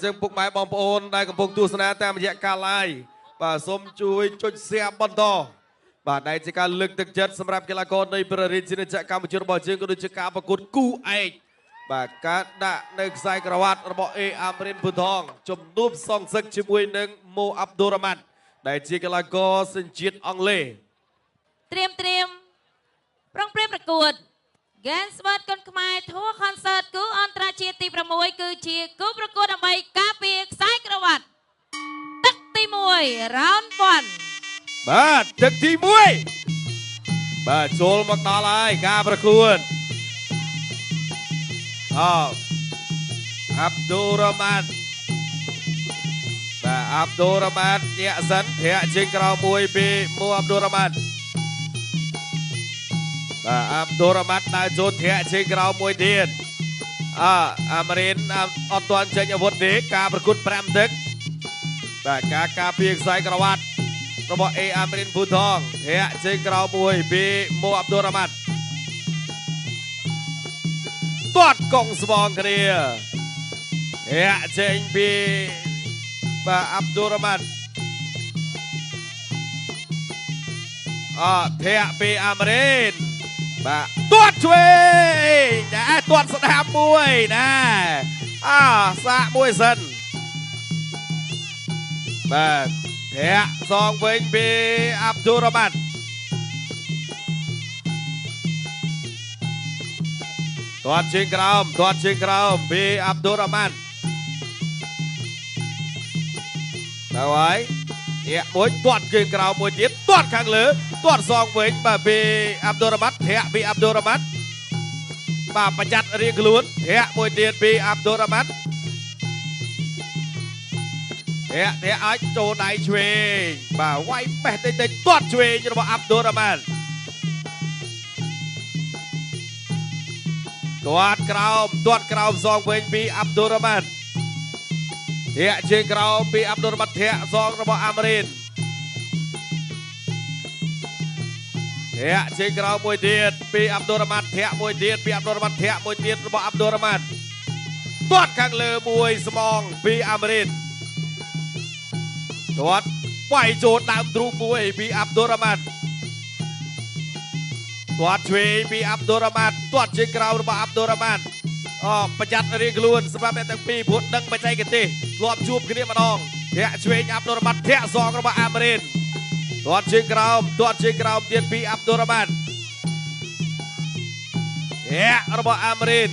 ចឹងពុកម៉ែបងប្អូនដែលកំពុងទស្សនាតាមរយៈការ live បាទសូមជួយចុច share បន្តបាទដែលជាការលើកទឹកចិត្តសម្រាប់កីឡាករនៃព្រះរាជាណាចក្រកម្ពុជារបស់យើងក៏ដូចជាការប្រកួតគូឯកបាទការដាក់នៅខ្សែក្រវ៉ាត់របស់អេអាមរិនភូថងជំនួបសងសឹកជាមួយនឹងម៉ូអាប់ឌូរ៉ាម៉ាត់ដែលជាកីឡាករសញ្ជាតិអង់គ្លេស ត្រៀមត្រៀមប្រុងប្រៀបប្រកួត Gainsbird គុនខ្មែរ Tour Concert គូអន្តរជាតិទី6គឺជាគូប្រកួតដើម្បីការពារខ្សែក្រវ៉ាត់ទឹកទី1 Round 1 បាទទឹកទី1បាទចូលមកដល់ហើយការប្រកួតអអាប់ឌូរ៉ាម៉ាត់បាទអាប់ឌូរ៉ាម៉ាត់ញាក់សិនធាក់ជើងក្រោមមួយពីមូអាប់ឌូរ៉ាម៉ាត់បាទអាប់ឌូរ៉ាម៉ាត់ដើរចូលធាក់ជើងក្រោមមួយទៀតអាមរិនអត់ទាន់ចេញអាវុធទេការប្រកួត5ទឹកបាទការការពារខ្សែក្រវ៉ាត់របស់អេអាមរិនភូថងធាក់ជើងក្រោមមួយពីមូអាប់ឌូរ៉ាម៉ាត់ទាត់កងស្វងគ្នាធាក់ចេញពីបាទអាប់ឌូរ៉ាម៉ាត់ធាក់ពីអាមរិនបាទទាត់ឆ្វេងណាទាត់ស្ដាំមួយណាសាកមួយសិនបាទធាក់សងវិញពីអាប់ឌូរ៉ាម៉ាត់ទាត់ជើងក្រោមទាត់ជើងក្រោមពីអាប់ឌូរ៉ាម៉ាត់ដល់ហើយញាក់មួយទាត់ជើងក្រោមមួយទៀតទាត់ខាងលើទាត់សងវិញបាទពីអាប់ឌូរ៉ាម៉ាត់ធាក់ពីអាប់ឌូរ៉ាម៉ាត់បាទប្រយ័ត្នរៀងខ្លួនធាក់មួយទៀតពីអាប់ឌូរ៉ាម៉ាត់ធាក់អាចចូលដៃឆ្វេងបាទវាយបេះតិចតិចទាត់ឆ្វេងរបស់អាប់ឌូរ៉ាម៉ាត់ទាត់ក្រោមទាត់ក្រោមសងវិញពីអាប់ឌូរ៉ាម៉ាត់ធាក់ជើងក្រោមពីអាប់ឌូរ៉ាម៉ាត់ធាក់សងរបស់អាមរិនធាក់ជើងក្រោមមួយទៀតពីអាប់ឌូរ៉ាម៉ាត់ធាក់មួយទៀតពីអាប់ឌូរ៉ាម៉ាត់ធាក់មួយទៀតរបស់អាប់ឌូរ៉ាម៉ាត់ទាត់ខាងលើមួយស្មងពីអាមរិនទាត់វាយចូលដើមទ្រូងមួយពីអាប់ឌូរ៉ាម៉ាត់ទាត់ឆ្វេងពីអាប់ឌូរ៉ាម៉ាត់ទាត់ជើងក្រោមរបស់អាប់ឌូរ៉ាម៉ាត់ប្រយ័ត្នរៀងខ្លួនសម្រាប់អ្នកទាំងពីរព្រោះដឹងបច្ចេកទេសធ្លាប់ជួបគ្នាម្ដងធាក់ឆ្វេងអាប់ឌូរ៉ាម៉ាត់ធាក់សងរបស់អាមរិនទាត់ជើងក្រោមទាត់ជើងក្រោមទៀតពីអាប់ឌូរ៉ាម៉ាត់ធាក់របស់អាមរិន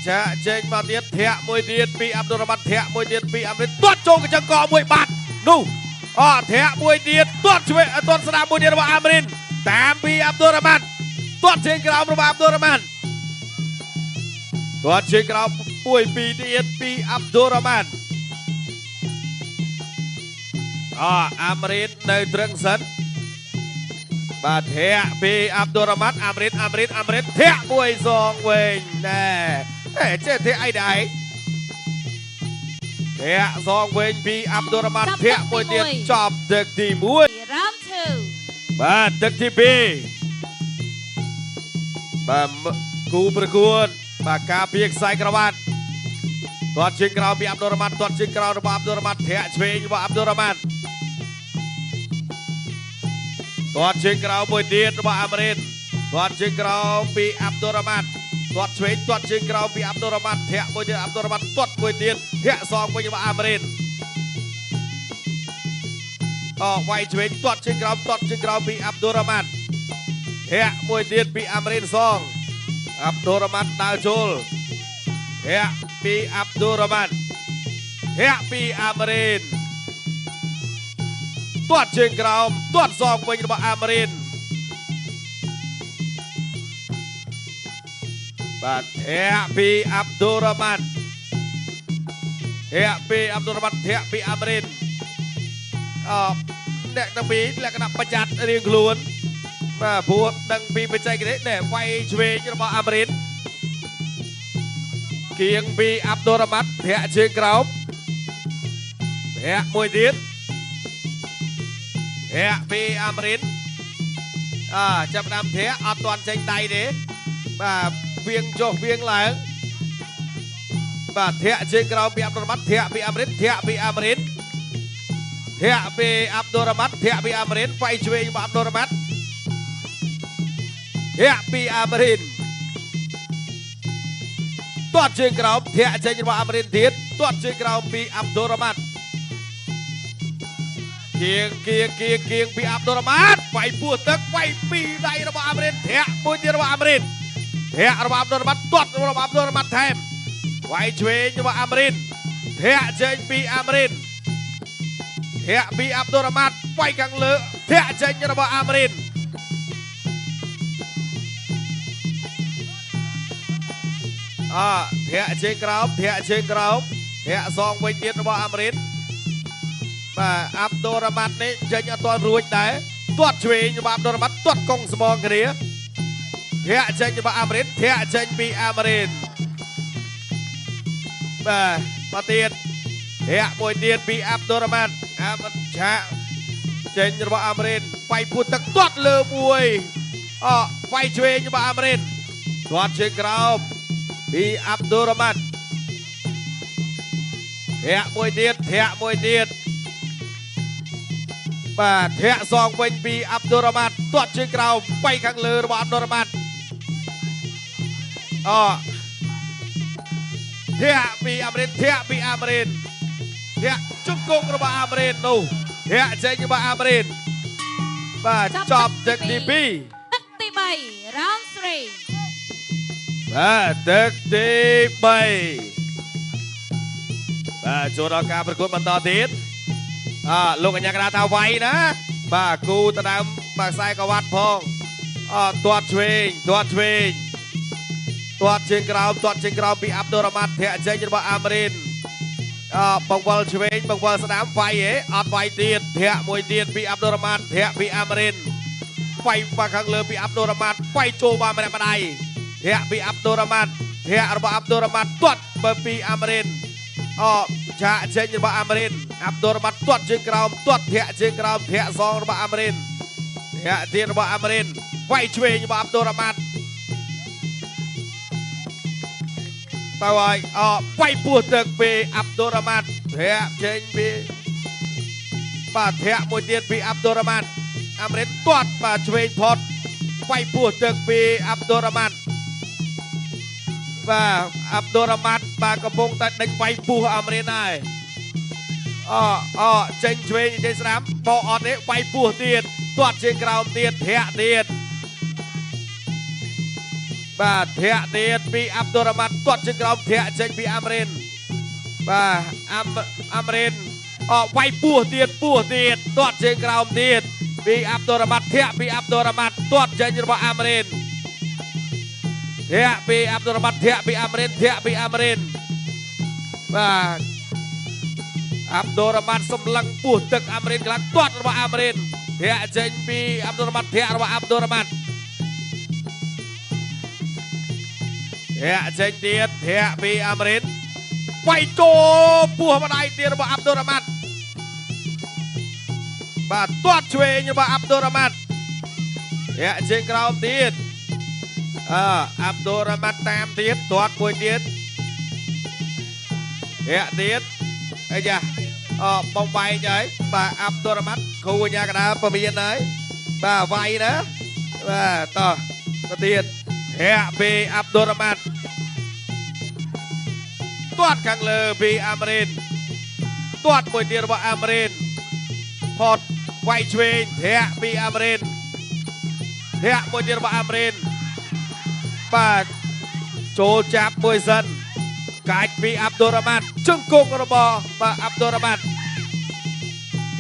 ចាក់ចេញមកទៀតធាក់មួយទៀតពីអាប់ឌូរ៉ាម៉ាត់ធាក់មួយទៀតពីអាមរិនទាត់ចូលកញ្ចឹងកមួយបាត់នោះធាក់មួយទៀតទាត់ឆ្វេងទាត់ស្ដាំមួយទៀតរបស់អាមរិនតាមពីអាប់ឌូរ៉ាម៉ាត់ទាត់ជើងក្រោមរបស់អាប់ឌូរ៉ាម៉ាត់ទាត់ជើងក្រោមមួយពីរទៀតពីអាប់ឌូរ៉ាម៉ាត់អាមរិននៅត្រឹងសិនបាទធាក់ពីអាប់ឌូរ៉ាម៉ាត់អាមរិនអាមរិនអាមរិនធាក់មួយសងវិញណែចេះធាក់អីដែរធាក់សងវិញពីអាប់ឌូរ៉ាម៉ាត់ធាក់មួយទៀតចប់ទឹកទី1 Round 2 បាទទឹកទី2បាទគូប្រកួតបាទការពារខ្សែក្រវ៉ាត់ទាត់ជើងក្រោមពីអាប់ឌូរ៉ាម៉ាត់ទាត់ជើងក្រោមរបស់អាប់ឌូរ៉ាម៉ាត់ធាក់ឆ្វេងរបស់អាប់ឌូរ៉ាម៉ាត់ទាត់ជើងក្រោមមួយទៀតរបស់អាមរិនទាត់ជើងក្រោមពីអាប់ឌូរ៉ាម៉ាត់ទាត់ឆ្វេងទាត់ជើងក្រោមពីអាប់ឌូរ៉ាម៉ាត់ធាក់មួយទៀតអាប់ឌូរ៉ាម៉ាត់ទាត់មួយទៀតធាក់សងវិញរបស់អាមរិនវាយឆ្វេងទាត់ជើងក្រោមទាត់ជើងក្រោមពីអាប់ឌូរ៉ាម៉ាត់ធាក់មួយទៀតពីអាមរិនសងអាប់ឌូរ៉ាម៉ាត់ដើរចូលធាក់ពីអាប់ឌូរ៉ាម៉ាត់ធាក់ពីអាមរិនទាត់ជើងក្រោមទាត់សងវិញរបស់អាមរិនបាទធាក់ពីអាប់ឌូរ៉ាម៉ាត់ធាក់ពីអាប់ឌូរ៉ាម៉ាត់ធាក់ពីអាមរិនអ្នកទាំងពីរលក្ខណៈប្រយ័ត្នរៀងខ្លួនបាទព្រោះដឹងពីបច្ចេកទេសនេះវាយឆ្វេងរបស់អាមរិនគៀងពីអាប់ឌូរ៉ាម៉ាត់ធាក់ជើងក្រោមធាក់មួយទៀតធាក់ពីអាមរិនចាប់ដើមធាក់អត់ទាន់ចេញដៃទេបាទវៀងចុះវៀងឡើង បាទធាក់ជើងក្រោមពីអាប់ឌុលរ៉ាម៉ាត់ធាក់ពីអាមេរិកធាក់ពីអាមេរិកធាក់ពីអាប់ឌុលរ៉ាម៉ាត់ធាក់ពីអាមេរិកវាយឆ្វេងរបស់អាប់ឌុលរ៉ាម៉ាត់ធាក់ពីអាមេរិកទាត់ជើងក្រោមធាក់ចេញរបស់អាមេរិកទៀតទាត់ជើងក្រោមពីអាប់ឌុលរ៉ាម៉ាត់គៀងគៀងគៀងគៀងពីអាប់ឌុលរ៉ាម៉ាត់វាយពោះទឹកវាយពីរដៃរបស់អាមេរិកធាក់មួយទៀតរបស់អាមេរិកធាក់របស់អាប់ឌុលរ៉ាម៉ាត់ទាត់របស់អាប់ឌុលរ៉ាម៉ាត់ថែមវាយឆ្វេងរបស់អាមេរិកធាក់ចេញពីអាមេរិកធាក់ពីអាប់ឌុលរ៉ាម៉ាត់វាយខាងលើធាក់ចេញរបស់អាមេរិកអធាក់ជើងក្រោមធាក់ជើងក្រោមធាក់សងវិញទៀតរបស់អាមេរិកបាទអាប់ឌុលរ៉ាម៉ាត់នេះចេញអត់ទាន់រួចដែរទាត់ឆ្វេងរបស់អាប់ឌុលរ៉ាម៉ាត់ទាត់កងស្មងគ្នាធាក់ចេញរបស់អាមេរិកធាក់ចេញពីអាមេរិកបាទមកទៀតធាក់មួយទៀតពីអាប់ឌុលរ៉ាម៉ាត់អាប់ឆាក់ចេញរបស់អាមេរិកវាយពោះទឹកទាត់លើមួយអវាយឆ្វេងរបស់អាមេរិកទាត់ជើងក្រោមពីអាប់ឌុលរ៉ាម៉ាត់ធាក់មួយទៀតធាក់មួយទៀតបាទធាក់សងវិញពីអាប់ឌុលរ៉ាម៉ាត់ទាត់ជើងក្រោមវាយខាងលើរបស់អាប់ឌុលរ៉ាម៉ាត់អធាក់ពីអាមេរិកធាក់ពីអាមេរិកធាក់ជង្គង់របស់អាមេរិកនោះធាក់ចេញរបស់អាមេរិកបាទចប់ទឹកទី2ទឹកទី3 round 3បាទទឹកទី3បាទចូលដល់ការប្រកួតបន្តទៀតអលោកកញ្ញាកណ្ដាលថាវាយណាបាទគូដដើមបាទខ្សែក្រវ៉ាត់ផងអទាត់ឆ្វេងទាត់ឆ្វេងទាត់ជើងក្រោមទាត់ជើងក្រោមពីអាប់ឌុលរ៉ាម៉ាត់ធាក់ចេញរបស់អាមេរិនអបង្វិលឆ្វេងបង្វិលស្ដាំវាយហេអត់វាយទៀតធាក់មួយទៀតពីអាប់ឌុលរ៉ាម៉ាត់ធាក់ពីអាមេរិនវាយបាខាងលើពីអាប់ឌុលរ៉ាម៉ាត់វាយចូលបានម្នាក់ម្ដាយធាក់ពីអាប់ឌុលរ៉ាម៉ាត់ធាក់របស់អាប់ឌុលរ៉ាម៉ាត់ទាត់បើពីអាមេរិនអឆាកចេញរបស់អាមេរិនអាប់ឌុលរ៉ាម៉ាត់ទាត់ជើងក្រោមទាត់ធាក់ជើងក្រោមធាក់សងរបស់អាមេរិនធាក់ទៀតរបស់អាមេរិនវាយឆ្វេងរបស់អាប់ឌុលរ៉ាម៉ាត់តើហើយអវាយពោះទឹកពីអាប់ឌុលរ៉ាម៉ាត់ធាក់ចេញពីបាទធាក់មួយទៀតពីអាប់ឌុលរ៉ាម៉ាត់អាមេរិកទាត់បាទឆ្វេងផុតវាយពោះទឹកពីអាប់ឌុលរ៉ាម៉ាត់បាទអាប់ឌុលរ៉ាម៉ាត់បាទកំពុងតែដេញវាយពោះអាមេរិកហើយអចេញឆ្វេងចេញស្ដាំបកអត់ទេវាយពោះទៀតទាត់ជើងក្រោមទៀតធាក់ទៀតបាទធាក់ទៀតពីអាប់ឌុលរ៉ាម៉ាត់ទាត់ជើងក្រោមធាក់ចេញពីអាមេរិនបាទអាមេរិនអវាយពោះទៀតពោះទៀតទាត់ជើងក្រោមទៀតពីអាប់ឌុលរ៉ាម៉ាត់ធាក់ពីអាប់ឌុលរ៉ាម៉ាត់ទាត់ចេញរបស់អាមេរិនធាក់ពីអាប់ឌុលរ៉ាម៉ាត់ធាក់ពីអាមេរិនធាក់ពីអាមេរិនបាទអាប់ឌុលរ៉ាម៉ាត់សម្លឹងពោះទឹកអាមេរិនខ្លាំងទាត់របស់អាមេរិនធាក់ចេញពីអាប់ឌុលរ៉ាម៉ាត់ធាក់របស់អាប់ឌុលរ៉ាម៉ាត់ធាក់ចេញទៀតធាក់ពីអាមេរិកវាយចូលពោះម្ដាយទៀតរបស់អាប់ឌុលរ៉ាម៉ាត់បាទទាត់ឆ្វេងរបស់អាប់ឌុលរ៉ាម៉ាត់ធាក់ជើងក្រោមទៀតអាប់ឌុលរ៉ាម៉ាត់តាមទៀតទាត់មួយទៀតធាក់ទៀតអីយ៉ាបងបែកហើយបាទអាប់ឌុលរ៉ាម៉ាត់គ្រូកញ្ញាកណ្ដាលពមៀនហើយបាទវាយណាបាទតោះទៅទៀតធាក់ពីអាប់ឌុលរ៉ាម៉ាត់ទាត់ខាងលើពីអាមេរិនទាត់មួយទៀតរបស់អាមេរិនផុតវាយឆ្វេងធាក់ពីអាមេរិនធាក់មួយទៀតរបស់អាមេរិនបាទចូលចាប់មួយសិនកាច់ពីអាប់ឌុលរ៉ាម៉ាត់ជង្គង់របស់បាទអាប់ឌុលរ៉ាម៉ាត់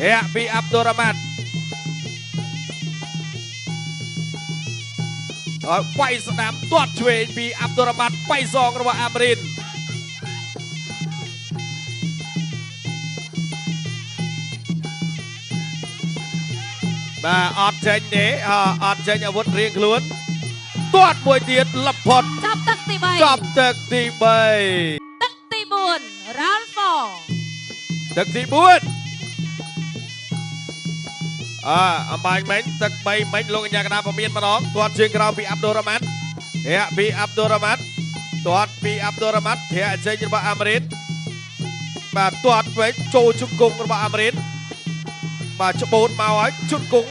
ធាក់ពីអាប់ឌុលរ៉ាម៉ាត់ហើយវាយស្ដាំទាត់ឆ្វេងពីអាប់ឌុលរ៉ាម៉ាត់វាយសងរបស់អាមេរិនបាទអត់ចេញទេអត់ចេញអាវុធរៀងខ្លួនទាត់មួយទៀតលផុត ចាប់ទឹកទី3ចប់ទឹកទី3ទឹកទី4 round 4ទឹកទី4អំបាញ់មិញទឹក3មិញលោកកញ្ញាកណ្ដាលពមៀនម្ដងទាត់ជើងក្រោមពីអាប់ឌុលរ៉ាម៉ាត់ធាក់ពីអាប់ឌុលរ៉ាម៉ាត់ ទាត់ពីអាប់ឌុលរ៉ាម៉ាត់ធាក់ចេញរបស់អាមេរិកបាទទាត់វិញចូលជង្គង់របស់អាមេរិកបាទច្បូតមកហើយជង្គង់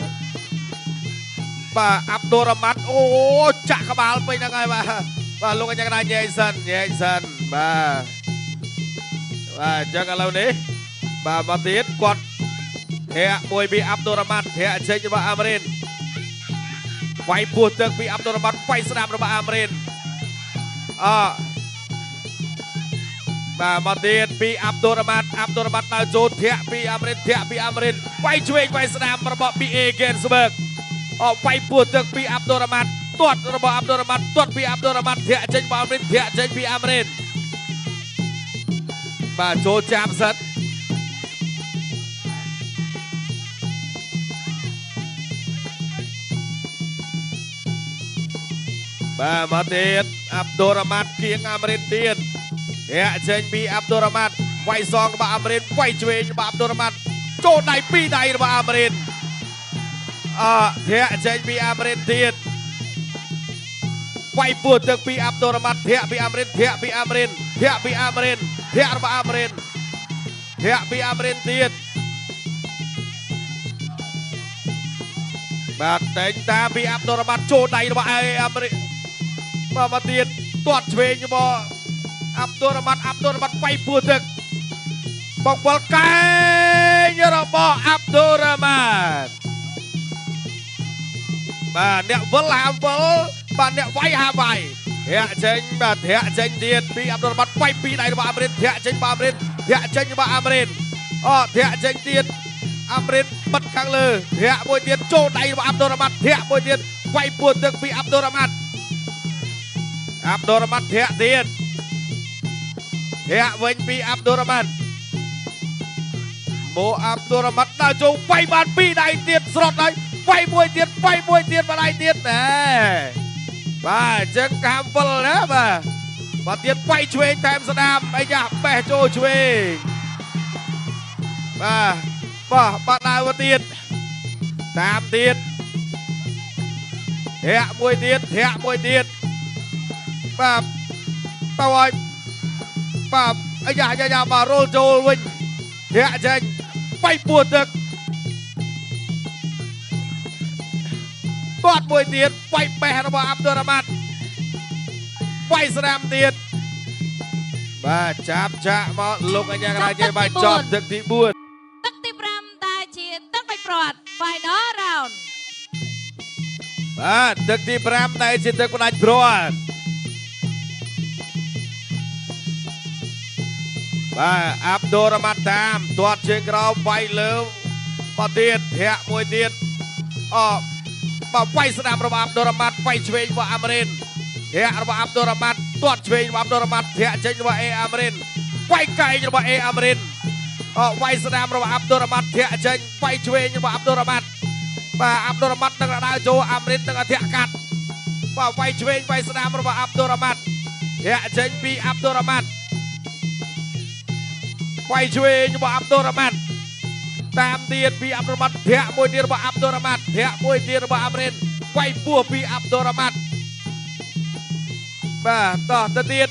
បាទអាប់ឌុលរ៉ាម៉ាត់អូចាក់ក្បាលពេញហ្នឹងហើយបាទបាទលោកអញ្ញាកណាញែកសិនញែកសិនបាទបាទអញ្ចឹងឥឡូវនេះបាទមកទៀតគាត់ធាក់មួយពីអាប់ឌុលរ៉ាម៉ាត់ធាក់ចេញរបស់អាមេរិកវាយពោះទឹកពីអាប់ឌុលរ៉ាម៉ាត់វាយស្ដាំរបស់អាមេរិកអបាទមកទៀតពីអាប់ឌុលរ៉ាម៉ាត់អាប់ឌុលរ៉ាម៉ាត់ដើរចូលធាក់ពីអាមេរិកធាក់ពីអាមេរិកវាយឆ្វេងវាយស្ដាំរបស់ BA Gainsberg អវាយពោះទឹកពីអាប់ឌុលរ៉ាម៉ាត់ទាត់របស់អាប់ឌុលរ៉ាម៉ាត់ទាត់ពីអាប់ឌុលរ៉ាម៉ាត់ធាក់ចេញរបស់អាមេរិកធាក់ចេញពីអាមេរិកបាទចូលចាប់សិតបាទមកទៀតអាប់ឌុលរ៉ាម៉ាត់គៀងអាមេរិកទៀតធាក់ចេញពីអាប់ឌុលរ៉ាម៉ាត់វាយសងរបស់អាមេរិកវាយឆ្វេងរបស់អាប់ឌុលរ៉ាម៉ាត់ចូលដៃពីរដៃរបស់អាមេរិកអធាក់ចេញពីអាមេរិកទៀតវាយពោះទឹកពីអាប់ឌុលរ៉ាម៉ាត់ធាក់ពីអាមេរិកធាក់ពីអាមេរិកធាក់ពីអាមេរិកធាក់របស់អាមេរិកធាក់ពីអាមេរិកទៀតបាទតែងតាមពីអាប់ឌុលរ៉ាម៉ាត់ចូលដៃរបស់អាមេរិកបាទមកទៀតទាត់ឆ្វេងរបស់អាប់ឌុលរ៉ាម៉ាត់អាប់ឌុលរ៉ាម៉ាត់វាយពោះទឹកបងវល់កែងរបស់អាប់ឌុលរ៉ាម៉ាត់បាទអ្នកវិលហាមវិលបាទអ្នកវាយហាមវាយធាក់ចេញបាទធាក់ចេញទៀតពីអាប់ឌុលរ៉ាម៉ាត់វាយពីរដៃរបស់អាមេរិកធាក់ចេញរបស់អាមេរិកធាក់ចេញរបស់អាមេរិកអធាក់ចេញទៀតអាមេរិកបិទខាងលើធាក់មួយទៀតចូលដៃរបស់អាប់ឌុលរ៉ាម៉ាត់ធាក់មួយទៀតវាយពោះទឹកពីអាប់ឌុលរ៉ាម៉ាត់អាប់ឌុលរ៉ាម៉ាត់ធាក់ទៀតធាក់វិញពីអាប់ឌុលរ៉ាម៉ាត់មកអាប់ឌុលរ៉ាម៉ាត់ដើរចូលវាយបានពីរដៃទៀតស្រត់ហើយវាយមួយទៀតវាយមួយទៀតមួយដៃទៀតណែបាទអញ្ចឹងកាមវិលណាបាទបាទទៀតវាយឆ្វេងថែមស្ដាំអីយ៉ាបេះចូលឆ្វេងបាទបាទបាទដើរមកទៀតតាមទៀតធាក់មួយទៀតធាក់មួយទៀតបាទតើឲ្យបាទអាយ៉ាយ៉ាយ៉ាបាទរលចូលវិញធាក់ចេញវាយពោះទឹកទាត់មួយទៀតវាយបេះរបស់អាប់ឌុលរ៉ាម៉ាត់វាយស្ដាំទៀតបាទចាប់ចាក់មកលោកអញ្ញាកណាជ័យបាទចប់ទឹកទី4ទឹកទី5ដែលជាទឹកបាច់ព្រាត់ Final round បាទទឹកទី5ដែលជាទឹកផ្ដាច់ព្រាត់បាទអាប់ឌុលរ៉ាម៉ាត់តាមទាត់ជើងក្រោមវាយលើបាទទៀតធាក់មួយទៀតអបាទវាយស្ដាំរបស់អាប់ឌុលរ៉ាម៉ាត់វាយឆ្វេងរបស់អាមេរិនធាក់របស់អាប់ឌុលរ៉ាម៉ាត់ទាត់ឆ្វេងរបស់អាប់ឌុលរ៉ាម៉ាត់ធាក់ចេញរបស់អេអាមេរិនវាយកែងរបស់អេអាមេរិនអវាយស្ដាំរបស់អាប់ឌុលរ៉ាម៉ាត់ធាក់ចេញវាយឆ្វេងរបស់អាប់ឌុលរ៉ាម៉ាត់បាទអាប់ឌុលរ៉ាម៉ាត់នឹងដើរចូលអាមេរិននឹងធាក់កាត់បាទវាយឆ្វេងវាយស្ដាំរបស់អាប់ឌុលរ៉ាម៉ាត់ធាក់ចេញពីអាប់ឌុលរ៉ាម៉ាត់វាយឆ្វេងរបស់អាប់ឌុលរ៉ាម៉ាត់តាមទៀតពីអាប់ឌុលរ៉ាម៉ាត់ធាក់មួយទៀតរបស់អាប់ឌុលរ៉ាម៉ាត់ធាក់មួយទៀតរបស់អាមេរិនវាយពោះពីអាប់ឌុលរ៉ាម៉ាត់បាទតោះទៅទៀត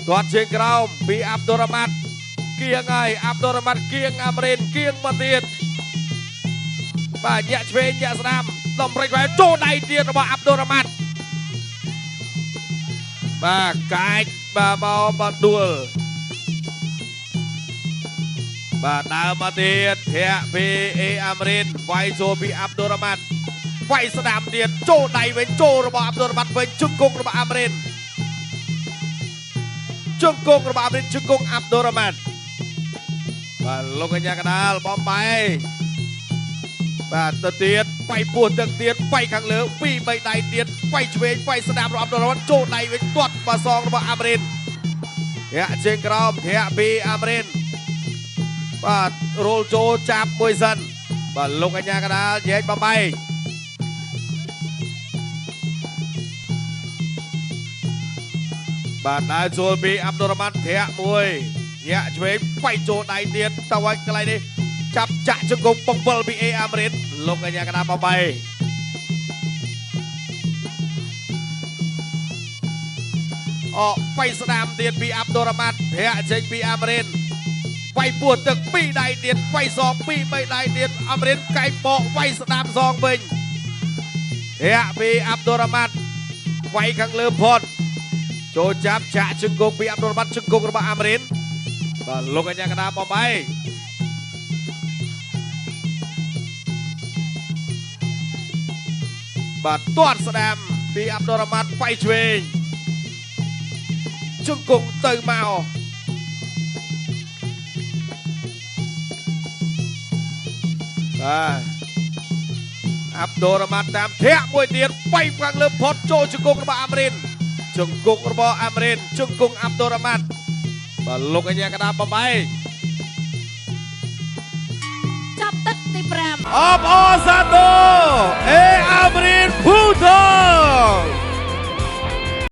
ទាត់ជើងក្រោមពីអាប់ឌុលរ៉ាម៉ាត់គៀងហើយអាប់ឌុលរ៉ាម៉ាត់គៀងអាមេរិនគៀងមកទៀតបាទញាក់ឆ្វេងញាក់ស្ដាំដំរិចវាយចូលដៃទៀតរបស់អាប់ឌុលរ៉ាម៉ាត់បាទកាចបាទមកបាទដួលបាទដើមមកទៀតធាក់ពីអេអាមេរិនវាយចូលពីអាប់ឌុលរ៉ាម៉ាត់វាយស្ដាំទៀតចូលដៃវិញចូលរបស់អាប់ឌុលរ៉ាម៉ាត់វិញជង្គង់របស់អាមេរិនជង្គង់របស់អាមេរិនជង្គង់អាប់ឌុលរ៉ាម៉ាត់បាទលោកកញ្ញាកដាលបំបែបាទទៅទៀតវាយពោះទឹកទៀតវាយខាងលើពីរបីដៃទៀតវាយឆ្វេងវាយស្ដាំរបស់អាប់ឌុលរ៉ាម៉ាត់ចូលដៃវិញទាត់បាសងរបស់អាមេរិនធាក់ជើងក្រោមធាក់ពីអាមេរិនបាទរលចូលចាប់មួយសិនបាទលោកអញ្ញាកដាលញែកបំបែកបាទដើរចូលពីអាប់ឌុលរ៉ាម៉ាត់ធាក់មួយញាក់ឆ្វេងវាយចូលដៃទៀតតើឲ្យកន្លែងនេះចាប់ចាក់ជង្គង់បង្វិលពីអេអាមេរិនលោកអញ្ញាកដាលបំបែក អកបៃស្ដាមទៀតពីអាប់ឌុលរ៉ាម៉ាត់ ធាក់ចេញពីអាមរិន វាយពោះទឹកពីរដៃទៀត វាយសងពីរបីដៃទៀត អាមរិនកែងបកវាយស្ដាមសងវិញ ធាក់ពីអាប់ឌុលរ៉ាម៉ាត់ វាយខាងលើផុតចូលចាប់ចាក់ជង្គង់ពីអាប់ឌុលរ៉ាម៉ាត់ ជង្គង់របស់អាមរិន។ បាទ លោកអញ្ញាកដាបំបី បាទ ទាត់ស្ដាំពីអាប់ឌុលរ៉ាម៉ាត់ វាយឆ្វេង ជង្គង់ទៅមក បាទ អាប់ឌុលរ៉ាម៉ាត់តាមធាក់មួយទៀត វាយខាងលើផុតចូលជង្គង់របស់អាមរិន ជង្គង់របស់អាមរិន ជង្គង់អាប់ឌុលរ៉ាម៉ាត់។ បាទ លោកអញ្ញាកដាបំបី ចាប់ទឹកទី5 អបអរសាទរ អេអាមរិនភូថង។